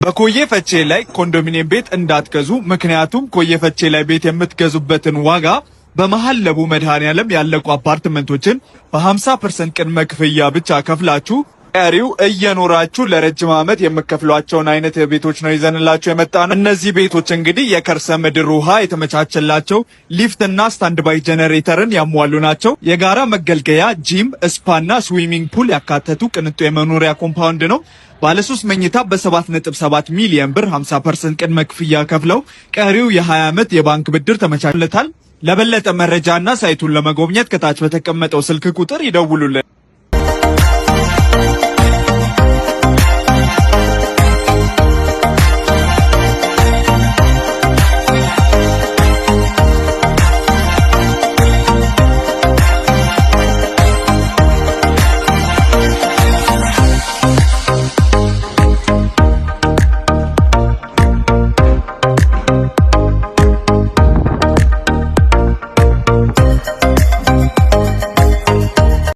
በኮዬ ፈቼ ላይ ኮንዶሚኒየም ቤት እንዳትገዙ። ምክንያቱም ኮዬ ፈቼ ላይ ቤት የምትገዙበትን ዋጋ በመሃል ለቡ መድኃኔዓለም ያለቁ አፓርትመንቶችን በ50% ቅድመ ክፍያ ብቻ ከፍላችሁ ቀሪው እየኖራችሁ ለረጅም ዓመት የምከፍሏቸውን አይነት ቤቶች ነው ይዘንላችሁ የመጣነው። እነዚህ ቤቶች እንግዲህ የከርሰ ምድር ውሃ የተመቻቸላቸው፣ ሊፍት እና standby generator ን ያሟሉ ናቸው። የጋራ መገልገያ፣ gym፣ spa እና swimming pool ያካተቱ ቅንጡ የመኖሪያ compound ነው። ባለሶስት መኝታ በ7.7 ሚሊዮን ብር 50% ቅድመ ክፍያ ከፍለው ቀሪው የ20 ዓመት የባንክ ብድር ተመቻችቶለታል። ለበለጠ መረጃና site ኡን ለመጎብኘት ከታች በተቀመጠው ስልክ ቁጥር ይደውሉልን።